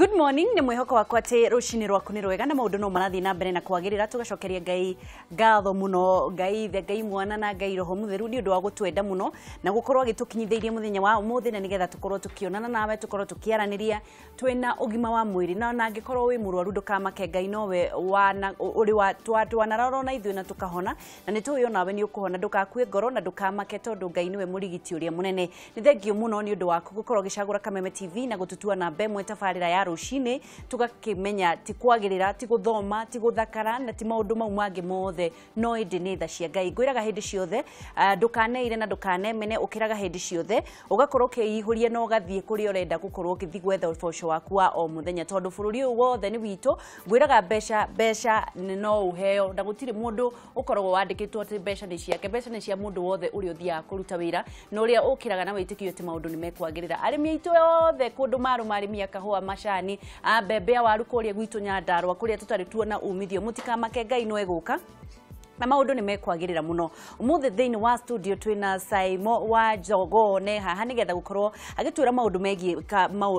Good morning, nĩ mwĩhoko wakwa atĩ rũcinĩ rwaku nĩ rwega na maũndũ no marathiĩ na mbere na kwagĩrĩra. Tũgacokeria Ngai ngatho mũno, Ngai Ithe, Ngai Mwana na Ngai Roho Mũtheru nĩ ũndũ wa gũtwenda mũno na gũkorwo agĩtũkinyithĩirie mũthenya wa ũmũthĩ, na nĩgetha tũkorwo tũkĩonana nawe, tũkorwo tũkĩaranĩria twĩna ũgima wa mwĩrĩ. Na ona angĩkorwo wĩ mũrwaru ndũkamake, Ngai nowe wana ũrĩ wa twanarora na ithuĩ na tũkahona, na nĩ tũĩ onawe nĩ ũkũhona. Ndũgakue ngoro na ndũkamake tondũ Ngai nĩwe mũrigiti ũrĩa mũnene. Nĩ thengio mũno nĩ ũndũ waku gũkorwo ũgĩcagũra Kameme TV na gũtũtua namba ĩmwe tabarĩra ya rũcinĩ, tũgakĩmenya ti kwagĩrĩra, ti gũthoma, ti gũthakara na ti maũndũ mau mangĩ mothe, no ĩndĩ nĩ tha cia Ngai. Ngwĩraga hĩndĩ ciothe, ndũkaneire na ndũkanemene, ũkĩraga hĩndĩ ciothe ũgakorwo ũkĩihũria na ũgathiĩ kũrĩa ũrenda gũkorwo ũgĩthiĩ gwetha ũboco waku wa o mũthenya, tondũ bũrũri ũyũ wothe nĩ witũ. Ngwĩraga mbeca, mbeca no ũheo na gũtirĩ mũndũ ũkoragwo wandĩkĩtwo atĩ mbeca nĩ ciake. Mbeca nĩ cia mũndũ wothe ũrĩa ũthiaga kũruta wĩra na ũrĩa ũkĩraga na wĩtĩkio atĩ maũndũ nĩ mekwagĩrĩra. Arĩmi aitũ othe kũndũ marũma, arĩmi a kahũa, macani, a mbembe, a waru kũrĩa gwitũ Nyandarũa kũrĩa tũtarĩ tuona umithio, mũtikamake, Ngai no egũka na maũndũ nĩ mekwagĩrĩra mũno. Ũmũthĩ thĩinĩ wa studio twĩna Saimo wa Jogoo ne haha nĩgetha gũkorwo agĩtwĩra maũndũ megiĩ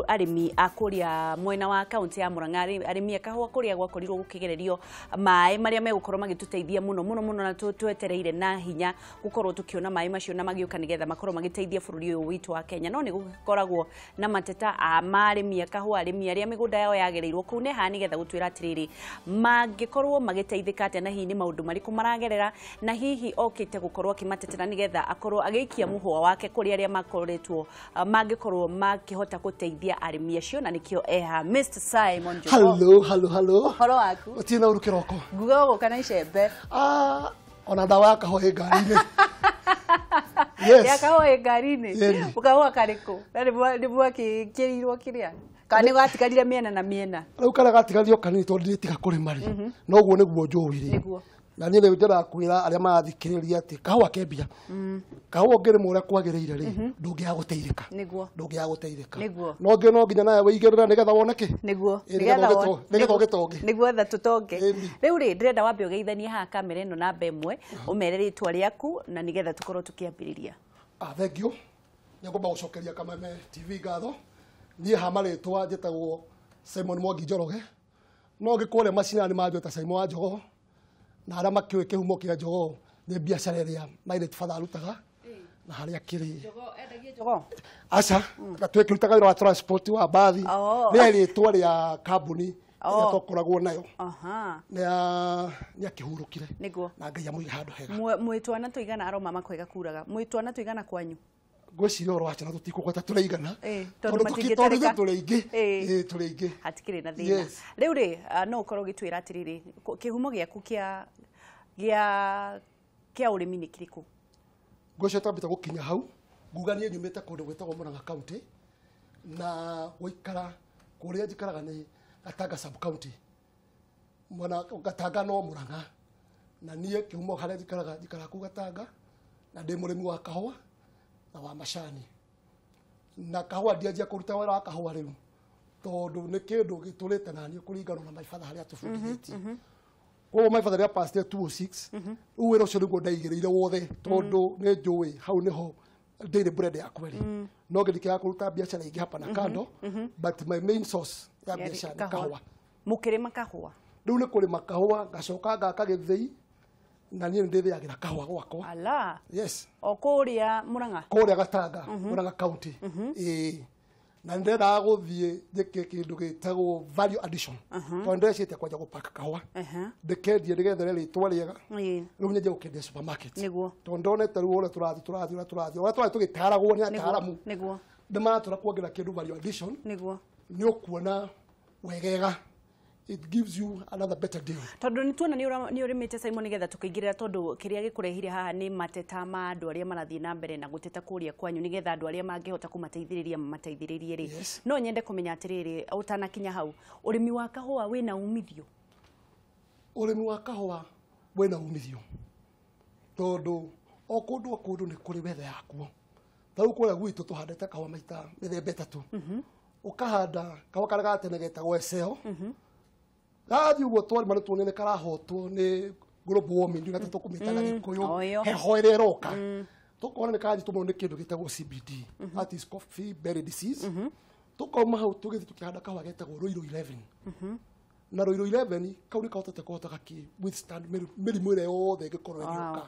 arĩmi a kũrĩa mwena wa kaunti ya Murang'a, arĩmi a kahũa kũrĩa gwakorirwo gũkĩgererio maĩ marĩa megũkorwo magĩtũteithia mũno mũno mũno, na twetereire na hinya gũkorwo tũkĩona maĩ macio na magĩũka nĩgetha makorwo magĩteithia bũrũri ũyũ witũ wa Kenya. No nĩ gũkoragwo na mateta a marĩmi a kahũa, arĩmi arĩa mĩgũnda yao yagereirwo kũu ne haha nĩgetha gũtwĩra atĩrĩrĩ, mangĩkorwo magĩteithĩka atĩa na hihi nĩ maũndũ marĩkũ maragerera, na hihi okĩte gũkorwo akĩmatetera nĩgetha akorwo agĩikia mũhũa wake kũrĩ arĩa makoretwo mangĩkorwo makĩhota gũteithia arĩmi acio, na nĩkĩo eha Mr Simon Jogoo. Hello, hello, hello. Ũhoro waku? Ũtirĩ na ũru kĩroko. Nguga ũgũka na icembe. Ah, ona ndawa ya kahũa ĩ ngari-inĩ. Yes. Ya kahũa ĩ ngari-inĩ. Ĩni. Kahũa karĩkũ? Na nĩ mwakĩkĩrirwo kĩrĩa? Kana nĩ gatigarire mĩena na mĩena? Rĩu karĩa gatigario kanini tondũ ndirĩtiga kũrĩma rĩ. Noguo nĩguo njũĩ rĩ. Nĩguo. Na niĩ rĩu ndĩrakwĩra arĩa marathikĩrĩria atĩ kahũa ke mbia. Kahũa ũngĩrĩma ũrĩa kwagĩrĩire rĩ, ndũngĩaga gũteithĩka. Nĩguo. Ndũngĩaga gũteithĩka. Nĩguo. No ngĩ no nginya nawe wĩigĩrĩre nĩgetha wone kĩ? Nĩguo. Ĩ, nĩgetha ũgĩtonge. Nĩguo etha tũtonge. Ĩni. Rĩu rĩ, ndĩrenda wambe ũgeithanie haha kamera ĩno namba ĩmwe, ũmere rĩtwa rĩaku na nĩgetha tũkorwo tũkĩambĩrĩria. Ah, thank you. Nĩngũmba gũcokeria Kameme TV ngatho. Niĩ ha marĩtwa njĩtagwo Simon Mwangi Njoroge. No ngĩkũrĩa macinani manjĩta Simon wa Njogoo. Na arĩa makĩũĩ kĩhumo kĩa Njogoo nĩ biacara ĩrĩa my late father arutaga na harĩa kĩrĩ. Jogoo, endagia jogoo? Aca, twĩkĩrutaga wĩra wa transport wa mbathi. Oh. Nĩ rĩtwa rĩa kambuni ĩrĩa Oh. twakoragwo nayo. Aha. Nĩ akĩhurũkire. Nĩguo. Na Ngai amũige handũ hega. Mwĩ twana tũigana? Aroma makwega kuraga. Mwĩ twana tũigana kwanyu? Ngwĩciria ũhoro wa ciana tũtikũgweta tũraigana. Ĩ, tondũ Tondũ matingĩtarĩka. ithuĩ tũrĩ aingĩ. Ĩ. Ĩ, tũrĩ aingĩ. Hatikĩrĩ na thĩna. Yes. Rĩu rĩ, no ũkorwo ũgĩtwĩra atĩrĩrĩ, kĩhumo gĩaku kĩa ũrĩmi nĩ kĩrĩkũ? Ngwĩciria twambĩte gũkinya hau nguga niĩ nyumĩte kũndũ gwĩtagwo Murang'a County na gũikara kũrĩa njikaraga nĩ Gatanga sub county. Mwena Gatanga no Murang'a, na niĩ kĩhumo harĩa njikaraga, njikaraga kũu Gatanga, na ndĩ mũrĩmi wa kahũa na wa macani. Na kahũa ndianjia kũruta wĩra wa kahũa rĩu tondũ nĩ kĩndũ gĩtũrĩte naniĩ kũringana na my father harĩa atũbundithĩtie. Koguo my father rĩa passed 206, rĩu wĩra ũcio nĩguo ndaigĩrĩire wothe tondũ nĩ njũĩ hau nĩho daily bread yakwa ĩrĩ. No ngĩrĩkĩra kũruta biacara ingĩ hapa na kando, but my main source ya Yarĩ biacara nĩ kahũa. Mũkĩrĩma kahũa? Rĩu nĩ kũrĩma kahũa, ngacoka ngaka gĩthĩi, na niĩ nĩ ndĩthĩagĩra kahũa gwakwa. Ala. Yes. O kũrĩa Murang'a? Kũrĩa Gatanga, Murang'a County. Ĩĩ. Na nĩ ndendaga gũthiĩ njĩke kĩndũ gĩtagwo value addition. Tondũ ndĩrecirĩtie kwanja gũpaka kahũa. Ndĩkendie nĩgetha rĩtwa rĩega. Rĩu nyenje gũkendia supermarket. Nĩguo. Tondũ ndonete rĩu ũrĩa tũrathiĩ tũrathiĩ ũrĩa tũrathiĩ ũrĩa tũrathiĩ tũgĩtaragwo nĩ ataaramu. Nĩguo. Nĩ maratũra kuongerera kĩndũ value addition. Nĩguo. Nĩ ũkuona wegega. It gives you another better deal. Tondũ nĩ tuona nĩ ũrĩmĩte Simon, nĩgetha tũkĩingĩrĩra, tondũ kĩrĩa gĩkũrehire haha nĩ mateta ma andũ arĩa marathiĩ na mbere na gũteta kũrĩa kwanyu, nĩgetha andũ arĩa mangĩhota kũmateithĩrĩria mamateithĩrĩrie rĩ. Yes. No nyende kũmenya atĩrĩrĩ, ũtanakinya hau, ũrĩmi wa kahũa wĩna umithio? Ũrĩmi wa kahũa wĩna umithio tondũ o kũndũ o kũndũ nĩ kũrĩ weather yakuo. Ta rĩu kũrĩa gwitũ tũhandĩte kahũa maita mĩthemba ĩtatũ. Ũkahanda kahũa karĩa ga tene getagwo Eseo. Gathiĩ ũguo twarĩma nĩ tuonire nĩ karahotwo nĩ global warming, ndiũĩ atĩ tũkũmĩta na Gĩkũyũ, O ĩyo. heho ĩrĩa ĩroka. Tũkona nĩ karanyitwo mũno nĩ kĩndũ gĩtagwo CBD, that is coffee berry disease. Tukauma hau tũgĩthiĩ tũkĩhanda kahũa getagwo Ruiru 11. Na Ruiru 11 kau nĩ kahotete kũhota gaki withstand mĩrimũ ĩrĩa yothe ĩngĩkorwo ĩgĩũka.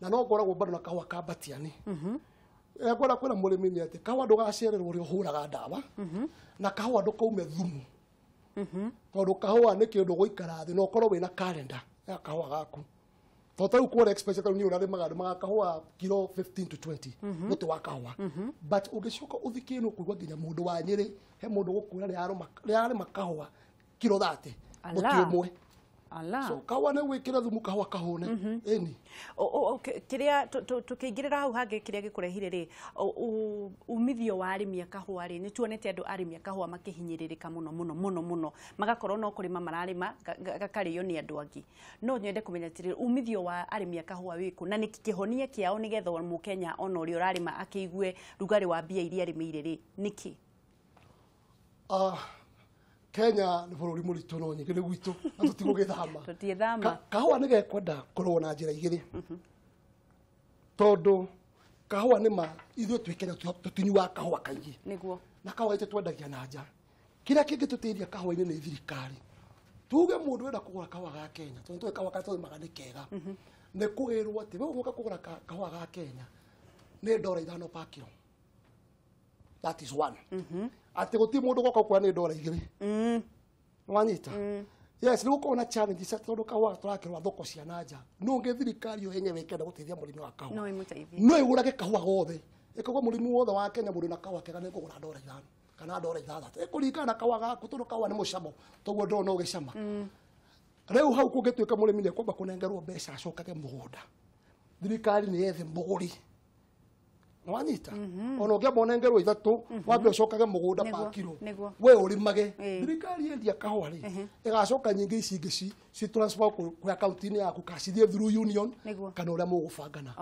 Na no ngoragwo bado na kahũa ka Batiani. Ngwenda kwĩra mũrĩmi nĩ atĩ kahũa ndũgacererwo ũrĩa ũhũraga ndawa, na kahũa ndũkaume thumu. Tondũ kahũa nĩ kĩndũ gũikara thĩ na ũkorwo wĩna calendar ya kahũa gaku. Tondũ ta rĩu kũrĩa express ta rĩu niĩ ũrarĩmaga ndĩmaga kahũa kilo 15 to 20 mũtĩ wa kahũa. But ũngĩcoka ũthikie nĩ ũkũigua nginya mũndũ wa Nyĩrĩ he mũndũ gũkwĩra nĩararĩma kahũa kilo 30 mũtĩ ũmwe. Ala. So kahũa nĩ wĩkĩre thumu kahũa kahũne. Ĩni. Kĩrĩa tũkĩingĩrĩra hau hangĩ kĩrĩa gĩkũrehire rĩ, umithio wa arĩmi a kahũa rĩ, nĩ tuonete andũ arĩmi a kahũa makĩhinyĩrĩrĩka mũno mũno mũno mũno, magakorwo no kũrĩma mararĩma gakarĩo nĩ andũ angĩ. No nyende kũmenya atĩrĩrĩ, umithio wa arĩmi a kahũa wĩkũ na nĩkĩ kĩhonia kĩao nĩgetha mũkenya ona ũrĩa ũrarĩma akĩigue rugarĩ wa mbia iria arĩmĩire rĩ, nĩkĩ? Kenya nĩ bũrũri mũritũ no nyingĩ nĩ gwitũ na tũtigũgĩthama. Tũtigĩthama. Kahũa nĩ gekwenda kũrũo na njĩra igĩrĩ. Tondũ kahũa nĩ ma ithuĩ twĩ Kenya tũtinyuaga kahũa kaingĩ. Nĩguo. Na kahũa gaitũ twendagia na nja. Kĩrĩa kĩngĩtũteithia kahũa-inĩ nĩ thirikari. Tuge mũndũ wenda kũgũra kahũa ga Kenya, tondũ tũĩ kahũa karĩa tũrĩmaga nĩ kega. Nĩ kũgĩrwo atĩ we ũgũka kũgũra kahũa ga Kenya nĩ $5 per kilo. That is one. Atĩ gũtirĩ mũndũ ũgoka gũkũra nĩ $2. Nĩwanyita? Yes, nĩ gũkorwo na challenges tondũ kahũa tũrakĩrwa thoko cia na nja. No ũngĩ thirikari yo yenyewe ĩkenda gũteithia mũrĩmi wa kahũa. No ĩmũteithie. No ĩgũrage kahũa gothe. Ĩkauga mũrĩmi wothe wa Kenya mũndũ na kahũa kega nĩ ngũgũra $5 kana $6. Ĩkũringana na kahũa gaku tondũ kahũa nĩ mũcamo. Toguo ndĩrona ũgĩcama. Rĩu hau kũngĩtuĩka mũrĩmi nĩ ekwamba kũnengerwo mbeca acokage mũgũnda. Thirikari nĩ yethe mũgũri. Nĩwanyita? Ona ũngĩamba ũnengerwo ithatũ, wambe ũcokage mũgũnda pa kilo. We ũrĩmage. Thirikari yendia kahũa rĩ, ĩgacoka nyingĩ ici ingĩ ci transfer kwĩ akaunti-inĩ yaku kana cithiĩ through union kana ũrĩa mũgũbangana.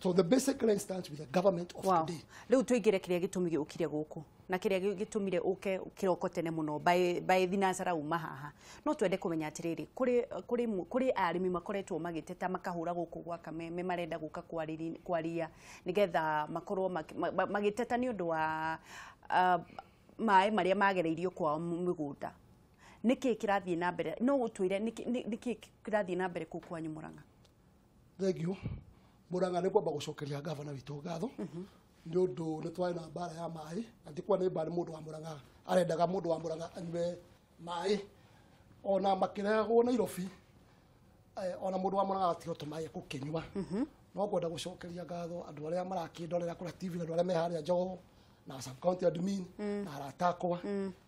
So the basic line stands with the government of today. Rĩu tũingĩre kĩrĩa gĩtũmi gĩũkire gũkũ na kĩrĩa gĩtũmire ũke kĩroko tene mũno by thinacara uma haha. No twende kũmenya atĩrĩrĩ, kũrĩ arĩmi makoretwo magĩteta makahũra gũkũ gwa Kameme marenda gũka kwaria nĩgetha makorwo magĩteta nĩ ũndũ wa maĩ marĩa magereirio kwao mĩgũnda. Nĩkĩ kĩrathiĩ na mbere? No ũtwĩre nĩkĩ kĩrathiĩ na mbere kũu kwanyu Murang'a? Thank you. Murang'a nĩ kwamba gũcokeria gavana witũ ngatho. Nĩ ũndũ nĩ twarĩ na mbara ya maĩ, na ti kwa nĩ mbara mũndũ wa Murang'a arendaga mũndũ wa Murang'a anyue maĩ ona makĩrehagwo Nairobi, ona mũndũ wa Murang'a agatiga tũmaĩ gũkĩnyua. No ngwenda gũcokeria ngatho andũ arĩa marakĩndorera kũrĩa TV na andũ arĩa me harĩa Njogoo na sub county admin na arata akwa.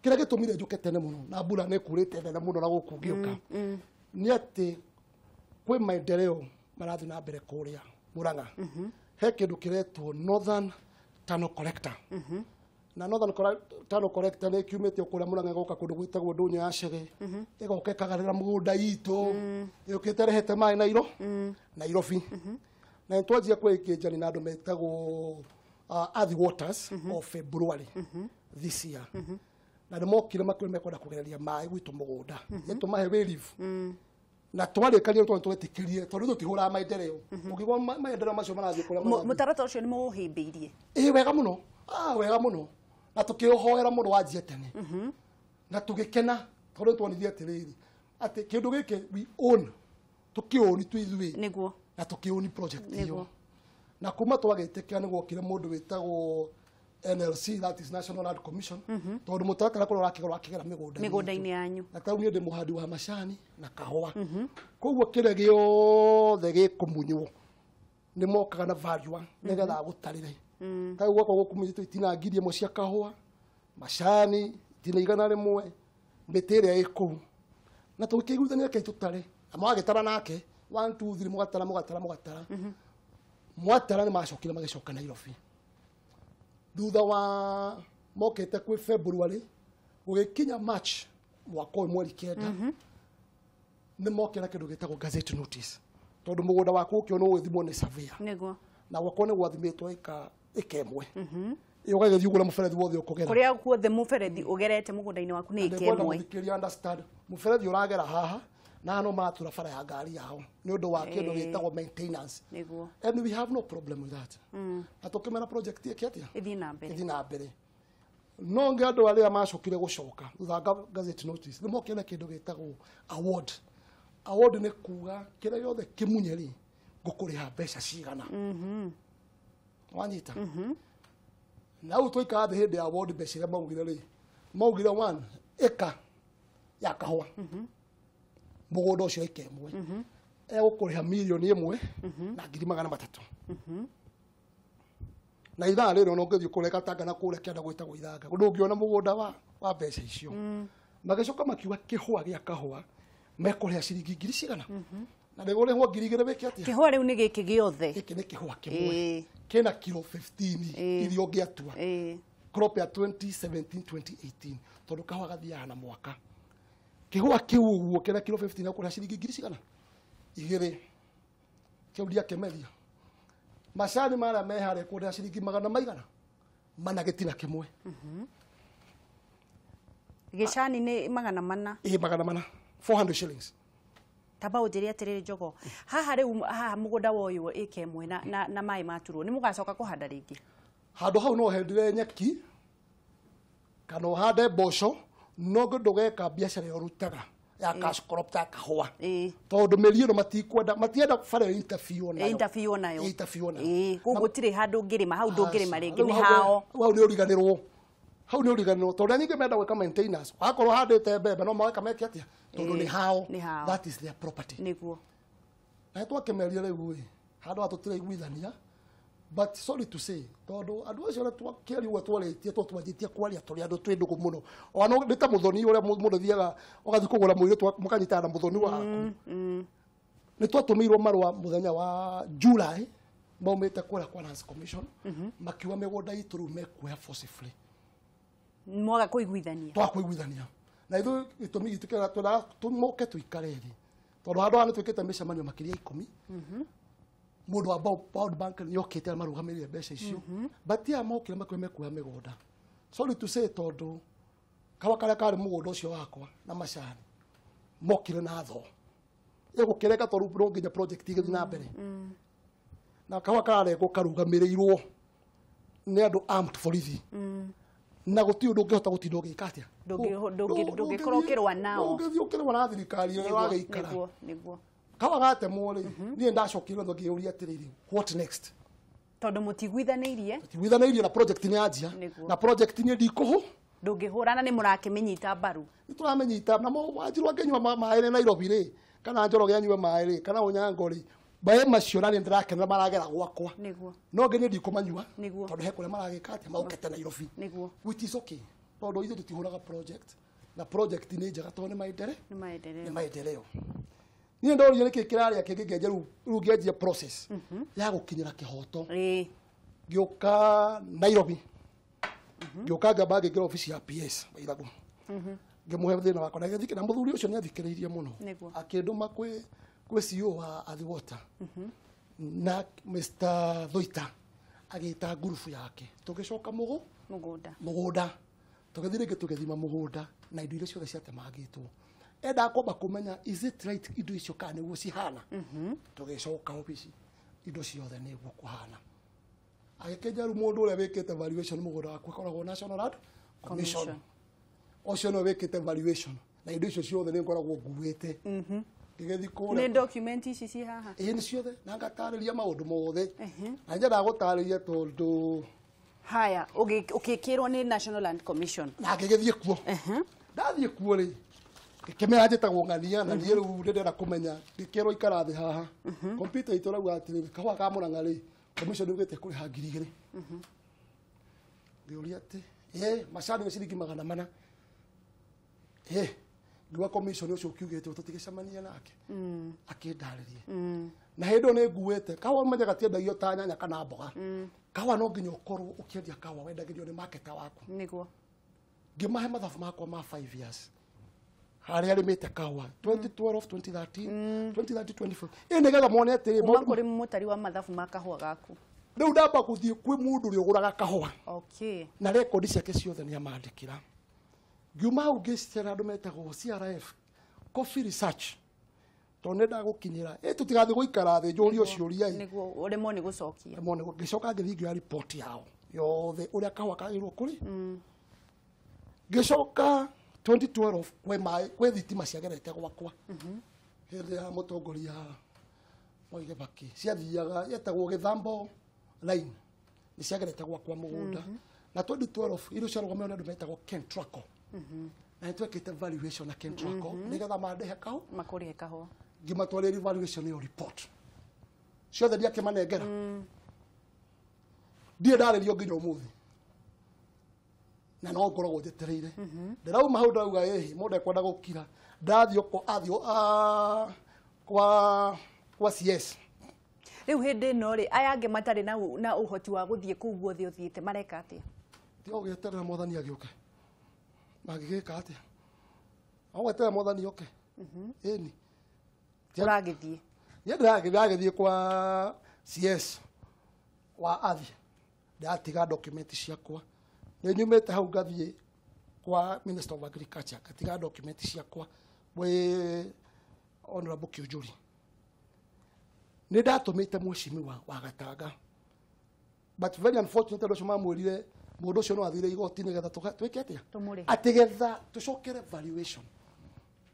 Kĩrĩa gĩtũmire njũke tene mũno na mbura nĩ ĩkurĩte nene mũno na gũkũ ngĩũka nĩ atĩ kwĩ maendeleo marathiĩ na mbere kũrĩa Murang'a. He kĩndũ kĩretwo Northern Tunnel Collector. Na Northern Tunnel Collector nĩ kiumĩte kũrĩa Murang'a ĩgoka kũndũ gwĩtagwo Ndũnyũ ya Chege, ĩgoka ĩkagarĩra mũgũnda itũ, ĩũkĩte ĩrehete maĩ Nairobi. Na nĩtwanjia kwĩkĩnjani na andũ metagwo Earth Waters of February this year. Na nĩmokire makiuga mekwenda kũgereria maĩ gwitũ mũgũnda. Nĩtũmahe relief. Na twarĩkania tondũ twetĩkĩrie tondũ tũtihũraga maendeleo. Ũngĩgwa maendeleo macio marathiĩ kũrĩa marathiĩ. Mũtaratara ũcio nĩ mũũhĩmbĩirie? Ĩĩ, wega mũno. Wega mũno. Na tũkĩũhoera mũno wanjie tene. Na tũgĩkena tondũ nĩtuonithie atĩrĩrĩ atĩ kĩndũ gĩkĩ we own, tũkĩũni twĩ ithuĩ. Nĩguo. Na tũkĩũni project ĩyo. Na kuma twagĩtĩkĩra nĩ gwokire mũndũ wĩtagwo NLC, that is National Land Commission, tondũ mũtaratara kũrĩa ũrakĩgera ũrakĩgera mĩgũnda-inĩ yanyu. Na tarĩu niĩ ndĩ mũhandi wa macani na kahũa. Koguo kĩrĩa gĩothe gĩkũmunywo nĩ mokaga na value nĩgetha agũtarĩre. Tarĩu gwakwa gũkũmunyĩtwo itina 1,000 cia kahũa, macani itina 100, mĩtĩ ĩrĩa ĩ kũu. Na tũkĩiguithania reke tũtare. Na mwagĩtara nake 1 2 3 mũgatara mũgatara mũgatara. Mwatara nĩ macokire magĩcoka Nairobi. Thutha wa mokĩte kwĩ February gũgĩkinya March mwaka ũyũ mweri 9 nĩ mokire na kĩndũ gĩtagwo gazette notice. Tondũ mũgũnda waku ũkĩonwo ũgĩthimwo nĩ surveyor. Nĩguo. Na gwakwa nĩ gwathimĩtwo ĩka ĩmwe. Ĩyo ũgagĩthiĩ ũgũre mũberethi wothe ũkũgera. Kũrĩa guothe mũberethi ũgerete mũgũnda-inĩ waku nĩ ĩka Nĩngwenda ĩmwe. mũthikĩrĩria understand. Mũberethi ũragera haha na no matura bara ya ngari yao nĩ ũndũ wa kĩndũ gĩtagwo maintenance. Nĩguo. And we have no problem with that. Na tũkĩmera project ĩke atĩa? Ĩthiĩ na mbere. Ĩthiĩ na mbere. No ngĩ andũ arĩa macokire gũcoka thutha wa gazette notice nĩ mokire na kĩndũ gĩtagwo award. Award nĩ kuga kĩrĩa gĩothe kĩmunye rĩ ngũkũrĩha mbeca cigana. Wanyita? Na hau twaikara thĩ hĩndĩ ya award mbeca iria maugire rĩ, maugire 1 ĩka ya kahũa mũgũnda ũcio ĩka ĩmwe egũkũrĩha 1,300,000 na 300,000. Na ithaa rĩrĩ ona ũngĩthiĩ kũrĩa Gatanga na kũrĩa kĩanda gwĩtagwo Ithanga ndũngĩona mũgũnda wa mbeca icio. Magĩcoka makiuga kĩhũa gĩa kahũa mekũrĩha ciringi ngiri cigana. Na nĩgũrĩhwo 2,000 wĩke atĩa? Kĩhũa rĩu nĩ gĩkĩ gĩothe. Gĩkĩ nĩ kĩhũa kĩmwe kĩna kilo 15 iria ũngĩatua. Crop ya 2017 2018 tondũ kahũa gathiaga na mwaka. Kĩhũa kĩu ũguo kĩna kilo 15 ũkũrĩha ciringi ngiri cigana? 2. Kĩu ndiakĩmeria. Macani marĩa me harĩa kũrĩha ciringi magana maigana mana gĩtina kĩmwe. Gĩcani nĩ 400. Ĩ 400, 400 shillings. Tamba ũnjĩre atĩrĩrĩ Njogo, haha rĩu haha mũgũnda woywo ĩka ĩmwe na maĩ maturwo nĩ mũgacoka kũhanda rĩngĩ? Handũ hau no ũhandire nyeki kana ũhande mboco, no ndũgeka biacara ĩrĩa ũrutaga ya cash crop ta kahũa. Tondũ mĩri ĩno matikwenda, matienda bara ĩyo interfere nayo. Interfere nayo. Interfere nayo. Koguo gũtirĩ handũ ũngĩrĩma, hau ndũngĩrĩma rĩngĩ, nĩ hao. Hau nĩ ũriganĩrwo. Hau nĩ ũriganĩrwo tondũ nyingĩ menda gwĩka maintenance. Wakorwo handĩte mbembe no maweka meke atĩa? Tondũ nĩ hao. That is their property. Nĩguo. Na twakĩmeria rĩu ĩ, handũ ha tũtiraiguithania. But sorry to say, tondũ andũ acio arĩa twakĩaria ũguo twarĩtie, tondũ twanjĩtie kwaria tũrĩ andũ twĩ ndũgũ mũno. Ona nĩ ta mũthoni ũrĩa mũndũ thiaga ũgathiĩ kũgũra mũirĩtu mũkanyitana na mũthoni waku. Nĩ twatũmĩirwo marũa mũthenya wa July maumĩte kũrĩa kwa Lands Commission, makiuga mĩgũnda itũ rĩu mekuoya forcibly. Mwaga kũiguithania. Twaga kũiguithania. Na ithuĩ gĩtũmi gitũ kĩrĩa twendaga tũmoke tũikare thĩ. Tondũ handũ haha nĩ twĩkĩte mĩcemanio makĩria 10. Mũndũ wa World Bank nĩ okĩte arũgamĩrĩire mbeca icio. But aya mokire makiuga mekuoya mĩgũnda. Sorry to say tondũ kahũa karĩa karĩ mũgũnda ũcio wakwa na macani mokire na thoo. Ĩgũkĩreka tondũ no nginya project ĩgĩthiĩ na mbere. Na kahũa kararengwo karũgamĩrĩirwo nĩ andũ armed borithi. Na gũtirĩ ũndũ ũngĩhota gũtinda ũgĩka atĩa? Ndũngĩkorwo ũkĩrũa nao. Ndũngĩthiĩ ũkĩrũa na thirikari ĩrĩa ũragĩikara. Nĩguo. Kahũa gatemwo rĩ, niĩ ndacokire ngĩũria atĩrĩrĩ, what next? Tondũ mũtiguithanĩirie. Tũtiguithanĩirie na project nĩ yanjia. Na project nĩ ndikũhũ. Ndũngĩhũrana nĩ mũrakĩmĩnyita mbaru. Nĩ tũramĩnyita na Wanjiru angĩnyua maĩ rĩ Nairobi rĩ, kana Njoroge anyue maĩ rĩ, kana Onyango rĩ, maĩ macio na nĩ ndĩrakenera maragera gwakwa. Nĩguo. No ngĩ niĩ ndikũmanyua. Nĩguo. Tondũ he kũrĩa maragĩka atĩa maũkĩte Nairobi. Nĩguo. Which is okay. Tondũ ithuĩ tũtihũraga project. Na project nĩ njega tondũ nĩ maendeleo. Nĩ maendeleo. Nĩ maendeleo. Niĩ ndorire nĩkĩ kĩrarĩa kĩngĩ ngĩanjia rĩu ngĩanjia process ya gũkinyĩra kĩhoto. Ngĩũka Nairobi. Ngĩũka ngĩamba ngĩingĩra obici ya PS Waithagu. Ngĩmũhe thĩna wakwa na gĩthikĩ na mũthuri ũcio nĩ athikĩrĩirie mũno. Akĩndũma kwĩ CEO wa Athi Water. Na Mr. Thoita agĩta ngurubu yake. Tũgĩcoka mũgũnda. Mũgũnda. Tũgĩthiĩ rĩngĩ tũgĩthima mũgũnda na indo iria ciothe ciatemangĩtwo. Endaga kwamba kũmenya is it right indo icio kana nĩguo cihana. Tũgĩcoka obici indo ciothe nĩguo kũhana. Agĩkĩnja rĩu mũndũ ũrĩa wĩkĩte valuation mũgũnda waku akoragwo National Land Commission. Ũcio nĩwe wĩkĩte valuation na indo icio ciothe nĩ ngoragwo nguĩte. Ngĩgĩthiĩ kũrĩa. Nĩ document ici ci haha? Ĩĩ nĩ ciothe na ngatarĩria maũndũ mothe. Na nyendaga gũtarĩria tondũ haya ũgĩkĩrwo nĩ National Land Commission. Na ngĩgĩthiĩ kuo. Ndathiĩ kuo rĩ, ngĩkĩmenya njĩtagwo ng'ania na niĩ rĩu ndĩrenda kũmenya ngĩkĩrwo ikara thĩ haha. Kompyuta itũ ĩrauga atĩrĩrĩ, kahũa ka Mũrang'a rĩ, commission yugĩte kũrĩha 2,000. Ngĩũria atĩ, macani nĩ ciringi 400. Ngiuga commission ũcio ũkiugĩte tũtigĩcemania nake. Akĩndarĩrie. Na hĩndĩ ĩyo nĩ nguĩte, kahũa ũmenye gatiendagio ta nyanya kana mboga. Kahũa no nginya ũkorwo ũkĩendia kahũa wendagĩrio nĩ marketer waku. Nĩguo. Ngĩmahe mathabu makwa ma 5 years. Harĩa arĩmĩte kahũa 2012, 2013, 2013, 2014. Ĩ nĩgetha mone atĩrĩ, Kuma kũrĩ mũtari wa mathabu ma kahũa gaku. Rĩu ndamba gũthiĩ kwĩ mũndũ ũrĩa ũgũraga kahũa. Okay. Na rekondi ciake ciothe nĩ amandĩkĩra. Ngiuma hau ngĩcera andũ metagwo CRF, Coffee Research. Tondũ nĩ ndagũkinyĩra. Ĩ tũtigathiĩ gũikara thĩ njũrio ciũria ĩ. Nĩguo ũremwo nĩ gũcokia. Ũremwo nĩ ngĩcoka ngĩthiĩ ngĩoya report yao yothe ũrĩa kahũa kagĩrĩirwo kũrĩ. Ngĩcoka 2012 kwĩ maĩ kwĩ thitima ciagerete gwakwa hĩndĩ ya mũtongoria Mwai Kibaki, ciathiaga yetagwo Gĩthambo line, nĩ ciagerete gwakwa mũgũnda. Na 2012 irio ciarũgamĩrĩirwo nĩ andũ metagwo Kentraco, na nĩ twekĩte valuation na Kentraco nĩgetha mandĩhe kahũ. Makũrĩhe kahũa. Ngĩmatwarĩra valuation ĩyo, report ciothe ndiakĩmanengera, ndirĩ ndarĩrio nginya ũmũthĩ, na no ngoragwo njetereire. Ndĩrauma hau ndauga ĩhĩ mũndũ ekwenda gũkira, ndathiĩ athiĩ kwa CS. Rĩu hĩndĩ ĩno rĩ, aya angĩ matarĩ na ũhoti wa gũthiĩ kũu guothe ũthiĩte mareka atĩa? Tiga gweterera mwathani agĩũke, mangĩgĩka atĩa? Agweterera mwathani oke, ĩni. Ũragĩthiĩ? Niĩ ndĩragĩthiĩ kwa CS wa athi, ndĩratiga document ciakwa. Nĩ nyumĩte hau ngathiĩ kwa Minister of Agriculture, ngatiga document ciakwa mwĩ Honorable Kiunjuri. Nĩ ndatũmĩte mheshimiwa wa Gatanga, but very unfortunately andũ acio mamwĩrire mũndũ ũcio no athire igoti nĩgetha twĩke atĩa? Tũmũrĩhe. Atĩ getha tũcokere valuation.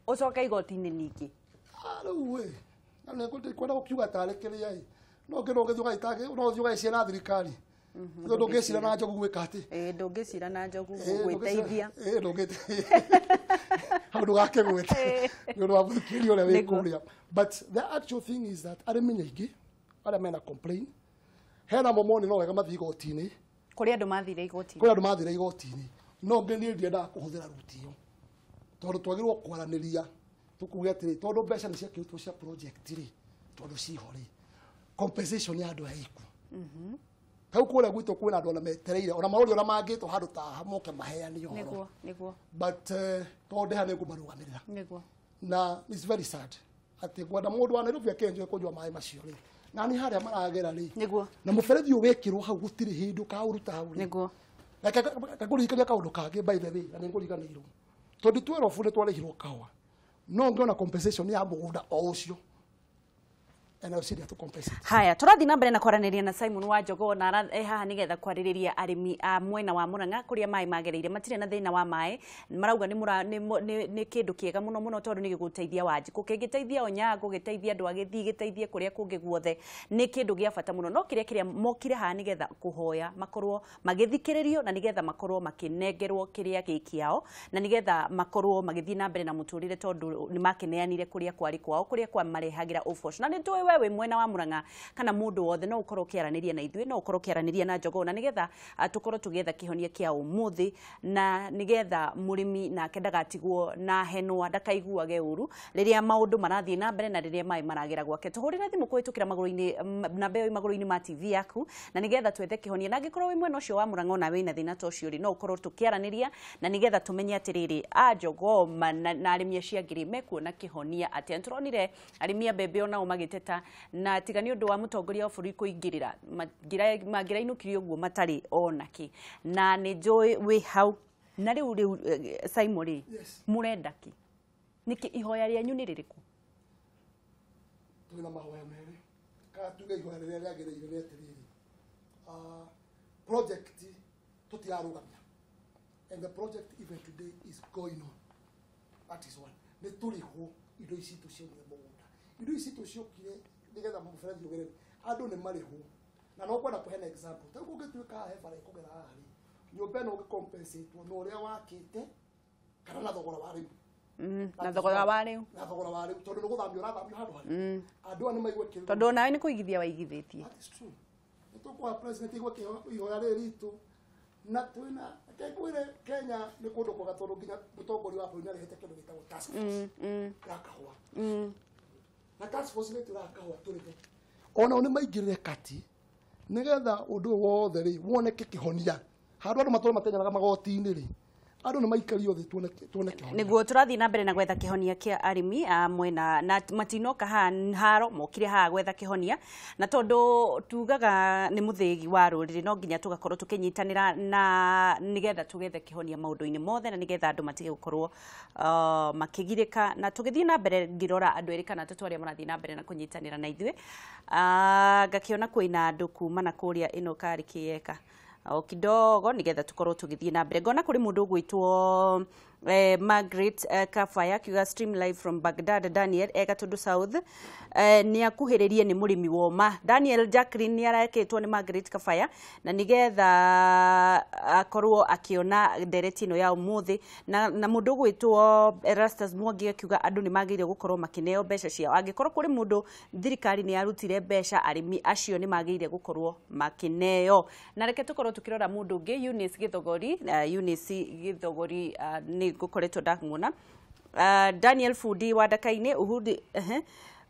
Ũcoke igoti-inĩ ningĩ? Ah, rĩu ĩ na nĩ kwenda gũkiuga tarĩ kĩrĩa ĩ no ngĩ no ũgĩthiĩ ũgagĩtange, no ũthiĩ ũgagĩcira na thirikari, tondũ ndũngĩcira na njogu gwĩka atĩ? Ĩĩ, ndũngĩcira na njogu gwĩteithia. Ĩĩ, ndũngĩ hau ndũgakĩgwĩte nĩ ũndũ wa mũthikĩrĩria ũrĩa wĩ kũrĩa. But the actual thing is that arĩmi nyingĩ arĩa mena complain hena mo moni no wega mathiĩ igoti-inĩ. Kũrĩ andũ mathire igoti-inĩ. Kũrĩ andũ mathire igoti-inĩ, no ngĩ niĩ ndiendaga kũhũthĩra ruti ĩyo, tondũ twagĩrĩirwo kwaranĩria tũkuge atĩrĩ, tondũ mbeca nĩ ciakĩrutwo cia project rĩ, tondũ ciho rĩ, compensation ya andũ aya ĩku hau kũrĩa gwitũ kwĩna andũ ona metereire ona maroria ona mangĩtwo handũ ta haha moke maheane ũhoro. Nĩguo, nĩguo. But tondũ ndĩha nĩ ngũmarũgamĩrĩra. Na it's very sad atĩ ngwenda mũndũ wa Nairobi akĩenjoy kũnyua maĩ macio rĩ, na nĩ harĩa maragera rĩ, na mũberethi ũyũ wekĩrwo hau gũtirĩ hĩndĩ ũkaũruta hau rĩ. Reke ngũririkania kaũndũ kangĩ, by the way, na nĩ ngũriganĩirwo. 2012 nĩ twarĩhirwo kahũa, no ngĩona compensation ya mũgũnda o ũcio NLC ndĩatũ compensate. Haya, tũrathiĩ na mbere na kwaranĩria na Simon wa Njogoo, na haha nĩgetha kwarĩrĩria arĩmi a mwena wa Murang'a kũrĩa maĩ magereire. Matirĩ na thĩna wa maĩ, marauga nĩ mũra- nĩ mo- nĩ nĩ kĩndũ kĩega mũno mũno, tondũ nĩ gĩgũteithia Wanjikũ, kĩngĩteithia Onyango, gĩteithie andũ a Gĩthii, gĩteithie kũrĩa kũngĩ guothe, nĩ kĩndũ gĩa bata mũno. No kĩrĩa mokire haha nĩgetha kũhoya makorwo magĩthikĩrĩrio, na nĩgetha makorwo makĩnengerwo kĩrĩa gĩ kĩao, na nĩgetha makorwo magĩthiĩ na mbere na mũtũrĩre, tondũ nĩ makĩneanire kũrĩa kwarĩ kwao, kũrĩa kwamarehagĩra ũboco. Na nĩ tũĩ we wĩ mwena wa Murang'a kana mũndũ wothe no ũkorwo ũkĩaranĩria na ithuĩ, no ũkorwo ũkĩaranĩria na Njogoo, na nĩgetha tũkorwo tũgĩetha kĩhonia kĩa ũmũthĩ, na nĩgetha mũrĩmi nake ndagatigwo na henwa, ndakaiguage ũru rĩrĩa maũndũ marathiĩ na mbere na rĩrĩa maĩ maragera gwake. Tũhũrĩre thimũ kũhĩtũkĩra magũrũ-inĩ, namba ĩyo ĩ magũrũ-inĩ ma TV yaku, na nĩgetha twethe kĩhonia. Na angĩkorwo wĩ mwena ũcio wa Murang'a ona wĩna thĩna ta ũcio rĩ, no ũkorwo tũkĩaranĩria na nĩgetha tũmenye atĩrĩrĩ, a Njogoo na arĩmi acio angĩ rĩ, mekuona kĩhonia atĩa. Nĩtũronire arĩmi a mbembe onao magĩteta, na tiga nĩ ũndũ wa mũtongoria wa bũrũri kũingĩrĩra, mangĩrainũkirio ũguo matarĩ ona kĩ. Na nĩ njũĩ wĩ hau na rĩu Simon rĩ, Yes. mũrenda kĩ? Nĩkĩ ihoya rĩanyu nĩ rĩrĩkũ? Twĩna mahoya merĩ, kana tuge ihoya rĩrĩa rĩagĩrĩire nĩ atĩrĩrĩ, project tũtirarũgamia, and the project even today is going on. That is one. Nĩ tũrĩhwo indo ici citũ ciaumire mũgũnda, indo ici citũ ciokire nĩgetha mũberethi ũgerere, andũ nĩ marĩhwo. Na no kwenda kũheana example, ta rĩu kũngĩtuĩka haha he bara ĩkũgera haha rĩ, nyũmba ĩno ũngĩcompensatwo na ũrĩa wakĩte kana na thogora wa rĩu. Na thogora wa rĩu. Na thogora wa rĩu, tondũ nĩ gũthamio ũrathamio handũ harĩ andũ aya nĩ maigue kĩrĩro. Tondũ onawe nĩ kũigithia waigithĩtie. That is true. Nĩ tũkũhoya president aigue ihoya rĩrĩ ritũ, na twĩna reke ngwĩre, Kenya nĩ kũndũ kwega, tondũ nginya mũtongoria wa bũrũri nĩarehete kĩndũ gĩtagwo task force ya kahũa, na task force nĩ twĩraga kahũa tũrĩhe onao nĩ maingĩrĩre kati nĩgetha ũndũ ũyũ wothe rĩ woneke kĩhonia. Handũ andũ matũre mateng'eraga magoti-inĩ rĩ, andũ nĩ maikario thĩ tuone kĩhonia. Nĩguo tũrathiĩ na mbere na gwetha kĩhonia kĩa arĩmi a mwena, na matinoka haha haro, mokire haha gwetha kĩhonia. Na tondũ tugaga nĩ mũthĩgi wa rũrĩrĩ, no nginya tũgakorwo tũkĩnyitanĩra na nĩgetha tũgethe kĩhonia maũndũ-inĩ mothe, na nĩgetha andũ matige gũkorwo makĩgirĩka. Na tũgĩthiĩ na mbere ngĩrora andũ erĩ kana atatũ arĩa marathiĩ na mbere na kũnyitanĩra na ithuĩ, ngakĩona kwĩna andũ kuma na kũrĩa ĩno karĩ kĩeka. O kidogo nigetha tukorwo tugithie na mbere. Ngona kuri mundu ugwitwo Margaret Kafaya kiuga stream live from Baghdad. Daniel Egatundu South ni akuhiririe ni murimi woma. Daniel Jacqueline ni areketwo ni Margaret Kafaya na nigetha akorwo akiona ndereti ino ya umuthi na mundu ugwitwo Erastus Mwangi akiuga andu ni magirire gukorwo makineo mbeca ciao. Angikorwo kuri mundu thirikari ni yarutire mbeca, arimi acio ni magirire gukorwo makineo. Na reke tukorwo tukirora mundu ungi Eunice Githogori. Eunice Githogori ni gukoretwo ndamuona. Daniel Fundi wa Ndakaini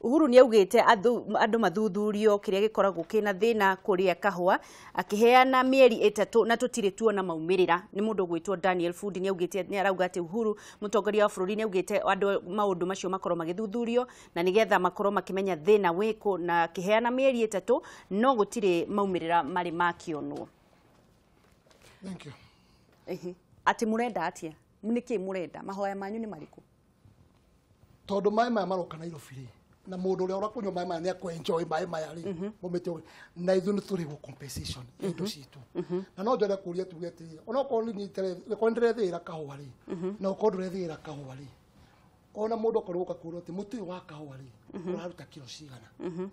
Uhuru ni augite andu mathuthurio kiria gikoragwo kina thina kuria kahua, akiheana mieri 3 na tutire tuona maumirira. Ni mundu gwitwo Daniel Fundi ni augite, ni arauga ati Uhuru mutongoria wa bururi ni augite andu maundu macio makorwo magithuthurio na nigetha makorwo makimenya thina wiku, na akiheana mieri 3 no gutire maumirira mari makionwo. Thank you. Ati murenda atia? Niki murenda? Mahoya manyu ni mariku? Tondu mai maya maroka Nairobi ri, na mundu uria urakunywa mai maya ni akwenjoy mai maya ri, mumite na ithu ni turihwo compensation indo citu. Na no njore kuria tuge ati onokorwo ni korwo ndirethira kahua ri, na okorwo ndurethira kahua ri, ona mundu akorwo uka kwirwo ati muti uyu wa kahua ri uraruta kilo cigana.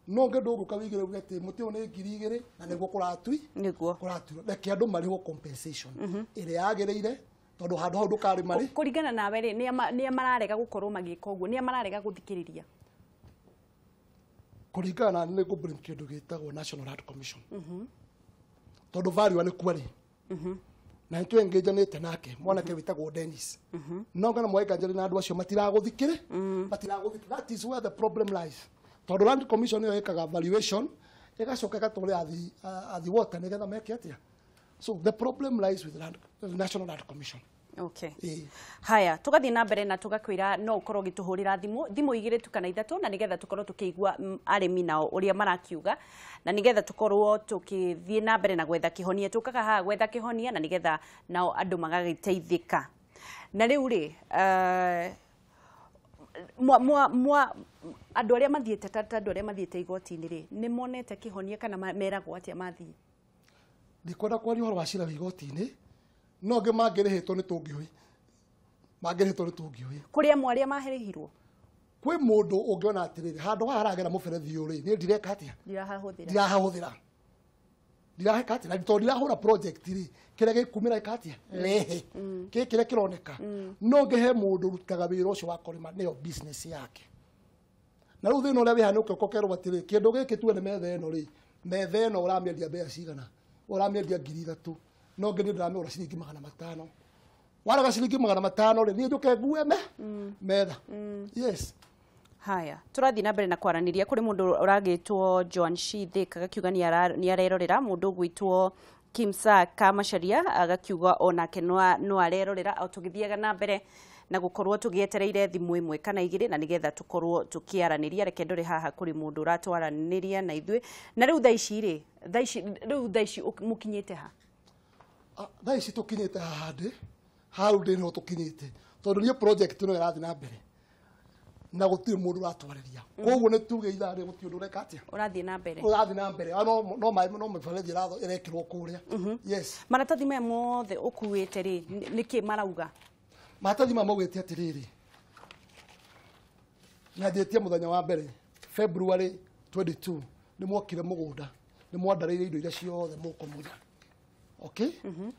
No nge ndunguka wigire uge ati muti uyu ni 2000 na niguo kuratui niguo kuratui. Reke andu marihwo compensation ĩrĩa yagĩrĩire, tondu handu hau ndukarĩma rĩ. Kuringana nawe rĩ, nĩa mararega gukorwo magĩka ũguo, nĩa mararega guthikĩrĩria? Kuringana na nĩ ngũ kĩndũ gĩtagwo National Land Commission, tondu value nĩ kuo rĩ, na nĩ twengĩnjanĩte nake mwanake wĩtagwo Dennis. No ngana mwaĩkanjĩrĩ na andũ acio matiragũthikĩrĩ, matiragũthikĩrĩ. That is where the problem lies. Tondu Land Commission ĩyo ĩkaga valuation ĩgacoka ĩgatũrĩa athi water nĩgetha meke atĩa. So the problem lies with the National Land Commission. Okay. Haya, tugathie na mbere na tugakwira no ukorwo gituhurira thimu 2 tu kana 3 na nigetha tukorwo tukiigua arimi nao uria marakiuga, na nigetha tukorwo tukithie na mbere na gwetha kihonia. Tukaga haha gwetha kihonia na nigetha nao andu magagiteithika. Na riu ri mwa andu aria mathiete ta andu aria mathiete igoti-inĩ ri, ni monete kihonia kana meragwo atia mathie? Ndikwenda kwaria ũhoro wa cira wa igoti-inĩ, no ngĩ mangĩrĩhĩtwo nĩ tũngĩũĩ, mangĩrĩhĩtwo nĩ tũngĩũĩ. Kũrĩ amwe arĩa marĩhirwo? Kwĩ mũndũ ũngĩona atĩrĩrĩ, handũ haha haragera mũberethi ũyũ rĩ, niĩ ndireka atĩa? Ndirahahũthĩra. Ndiraheka atĩa? Na tondũ ndirahũra project rĩ, kĩrĩa gĩkumĩra gĩka atĩa? Rehe. Kĩ kĩrĩa kĩroneka. No ngĩhe mũndũ ũrutaga wĩra ũcio wa kũrĩma, nĩyo business yake. Na rĩu thĩna ũrĩa wĩ haha nĩ ũke ũkerwo atĩrĩ, kĩndũ gĩkĩ tuone metha ĩno rĩ, metha ĩno ũramĩendia mbeca cigana? Ũramĩendia 3000, no ngĩ niĩ ndĩramĩgũra ciringi 500. Waraga ciringi 500 rĩ, niĩ njũke ngue metha. Yes. Haya, tũrathiĩ na mbere na kwaranĩria. Kũrĩ mũndũ ũragĩtwo Joan Shithik agakiuga nĩ arerorera, mũndũ ũgwĩtwo Kimsa Kamacharia agakiuga onake no arerorera. O tũgĩthiaga na mbere na gukorwo tugietereire thimu 1 kana 2 na nigetha tukorwo tukiaranĩria. Reke ndore haha kuri mundu uratwaranĩria na ithuĩ. Na riu thaa ici rĩ, riu thaa ici mukinyĩte ha? Thaa ici tukinyĩte haha ndĩ hau ndĩ no tukinyĩte, tondu niĩ project ĩno ĩrathiĩ na mbere na gũtirĩ mũndũ ũratwarĩria. Koguo nĩ tuge ithaa rĩ gũtirĩ ũndũ ũreka atĩa, ũrathiĩ na mbere, ũrathiĩ na mbere. No no mĩberethi ĩrekĩrwo kũrĩa. Yes. Maratathi maya mothe ũkuĩte rĩ, nĩkĩ marauga? Maratathi maya maugĩte atĩrĩrĩ, nyanjĩtie mũthenya wa mbere February 22 nĩ mwokire mũgũnda, nĩ mwandarĩire indo iria ciothe mũkũmunya. Okay?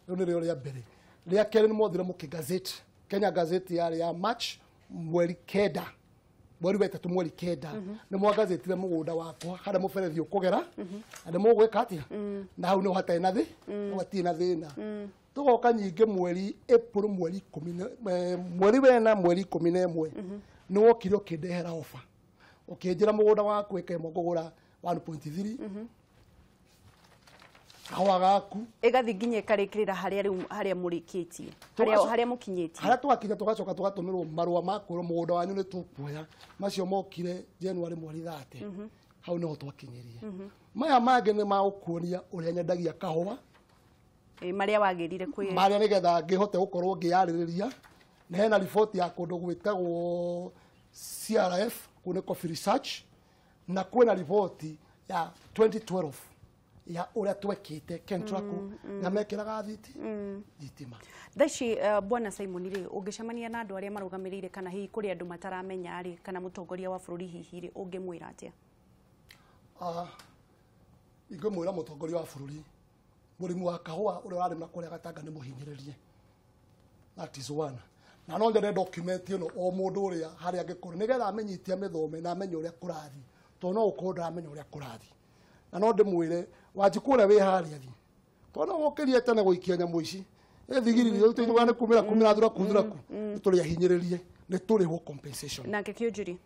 Rĩu nĩrĩo rĩa mbere. Rĩa kerĩ nĩ mwathire mũkĩ gazette, Kenya Gazette yarĩ ya March mweri 9, mweri wa 3 mweri 9, nĩ mwagazetire mũgũnda wakwa harĩa mũberethi ũkũgera, na nĩ mũgwĩka atĩa, na hau nĩho hatarĩ na hatirĩ na thĩna. Tũgoka nyingĩ mweri April mweri 10, mweri wena mweri 11, nĩ wokire ũkĩndehera offer, ũkĩnjĩra mũgũnda waku ĩka ĩmwe ngũgũra 1.3 kahũa gaku ĩgathiĩ nginya ĩkarĩkĩrĩra harĩa rĩu harĩa mũrĩkĩtie, harĩa mũkinyĩtie, harĩa twakinya tũgacoka tũgatũmĩrwo marũa ma kwĩrwo mũgũnda wanyu nĩ tũkuoya. Macio mokire January mweri 30, hau nĩho twakinyirie. Maya mangĩ nĩ ma gũkuonia ũrĩa nyendagia kahũa, marĩa wagĩrire kwĩ marĩa nĩgetha ngĩhote gũkorwo ngĩyarĩrĩria. Na hena riboti ya kũndũ gwĩtagwo CRF, kũu nĩ Coffee Research, na kwĩna riboti ya 2012 Ya ũrĩa twekĩte Kentraco na mekĩraga thitima. Thaa ici bwana Simon rĩ, ũngĩcemania na andũ arĩa marũgamĩrĩire kana hihi kũrĩ andũ mataramenya rĩ, kana mũtongoria wa bũrũri hihi rĩ, ũngĩmwĩra atĩa? Ingĩmwĩra mũtongoria wa bũrũri, mũrĩmi wa kahũa ũrĩa ũrarĩma kũrĩa Gatanga nĩ mũhinyĩrĩrie. That is one. Na no nyende document ĩno o mũndũ ũrĩa harĩa angĩkorwo nĩgetha amenyitie amĩthome na amenye ũrĩa kũrathiĩ, tondũ no ũkorwo ndaramenya ũrĩa kũrathiĩ. Na no ndĩmwĩre Wanjikũ ũrĩa wĩ harĩa thiĩ, tondũ no wokĩrie tene gũikia nyamũ ici ĩthigiriri tũigua nĩ kumĩra kumĩra thuraku thuraku, nĩ tũrĩ ahinyĩrĩrie, nĩ tũrĩhwo compensation. Nake Kĩũnjũri?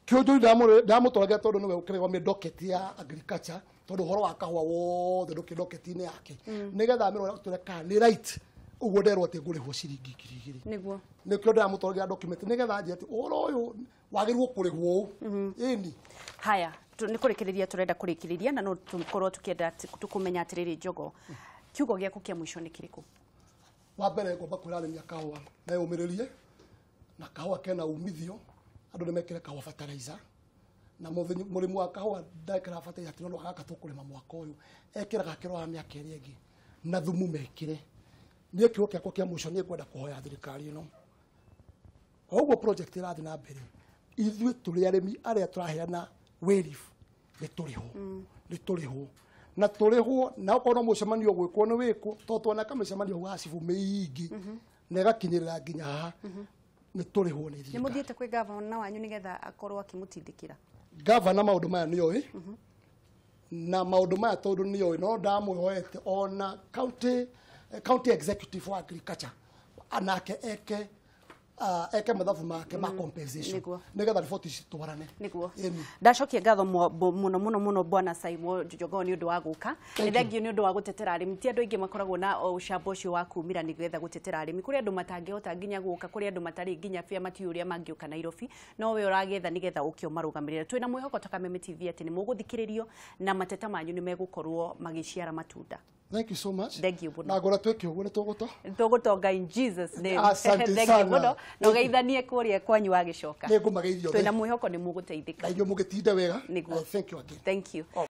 Kĩũnjũri ndamũtwaragia tondũ nĩwe ũkĩrĩgwa docket ya agriculture, tondũ ũhoro wa kahũa wothe ndũkĩ docket-inĩ yake, nĩgetha amĩrore tũre kana nĩ right ũguo nderwo atĩ ngũrĩhwo ciringi 2,000. Nĩguo. Nĩkĩo ndĩramũtwarĩra document nĩgetha anjĩre atĩ ũhoro ũyũ wagĩrĩirwo kũrĩhwo ũũ. Ĩni. Haya, nĩ kũrĩkĩrĩria tũrenda kũrĩkĩrĩria, na no tũkorwo tũkĩenda tũkũmenya atĩrĩrĩ, Njogo, kiugo gĩaku kĩa mũico nĩ kĩrĩkũ? Wa mbere ngomba kwĩra arĩmi a kahũa meyũmĩrĩrie, na kahũa kena umithio, andũ nĩmekĩre kahũa fertilizer, na mũrĩmi wa kahũa ndekĩraga fertilizer atĩ no gaka tũkũrĩma mwaka ũyũ, ekĩraga akĩroraga mĩaka ĩrĩa ĩngĩ, na thumu mekĩre. Niĩ kiugo gĩakwa kĩa mũico nĩ ngwenda kũhoya thirikari ĩno, o ũguo project ĩrathiĩ na mbere, ithuĩ tũrĩ arĩmi arĩa tũraheana wĩrif, nĩ tũrĩhwo, nĩ tũrĩhwo na tũrĩhwo, na okorwo no mũcemanio gwĩkwo nĩ wĩkwo, tondũ tuoneka mĩcemanio ya cibũ mĩingĩ na ĩgakinyĩrĩra nginya haha, nĩ tũrĩhwo nĩ Nĩ thirikari. mũthiĩte kwĩ gavana wanyu nĩgetha akorwo akĩmũtindĩkĩra? Gavana maũndũ maya nĩ oĩ, na maũndũ maya tondũ nĩ oĩ, no ndamwĩhoete ona county executive wa agriculture nake eke eke mathabu make ma compensation Nĩguo. nĩgetha riboti citwarane. Nĩguo. Ĩni. Ndacokia ngatho mũno mũno mũno bwana Simon Njogoo nĩ ũndũ wa gũka. Thank Nĩ thengio nĩ ũndũ wa gũtetera arĩmi. Ti andũ aingĩ makoragwo na ũcamba ũcio wa kumĩra nĩgetha gũtetera arĩmi. Kũrĩ andũ matangĩhota nginya gũka, kũrĩ andũ matarĩ nginya bĩa matiũĩ ũrĩa mangĩũka Nairobi, no we ũragĩetha nĩgetha ũke ũmarũgamĩrĩre. Twĩna mwĩhoko ta Kameme TV atĩ nĩ mũgũthikĩrĩrio na mateta manyu nĩ megũkorwo magĩciara matunda. Thank you so much. Thank you mũno. Na ngora twĩke ũguo nĩ tũgũto. Tũgũtonga in Jesus name. Asante Thank you sana. mũno. Na ũgeithanie kũrĩa kwanyu wagĩcoka. Nĩ ngũmageithia othe. Twĩna mwĩhoko nĩ mũgũteithĩka. Na inyuĩ mũgĩtinde wega. Nĩguo. Thank you again. Thank you.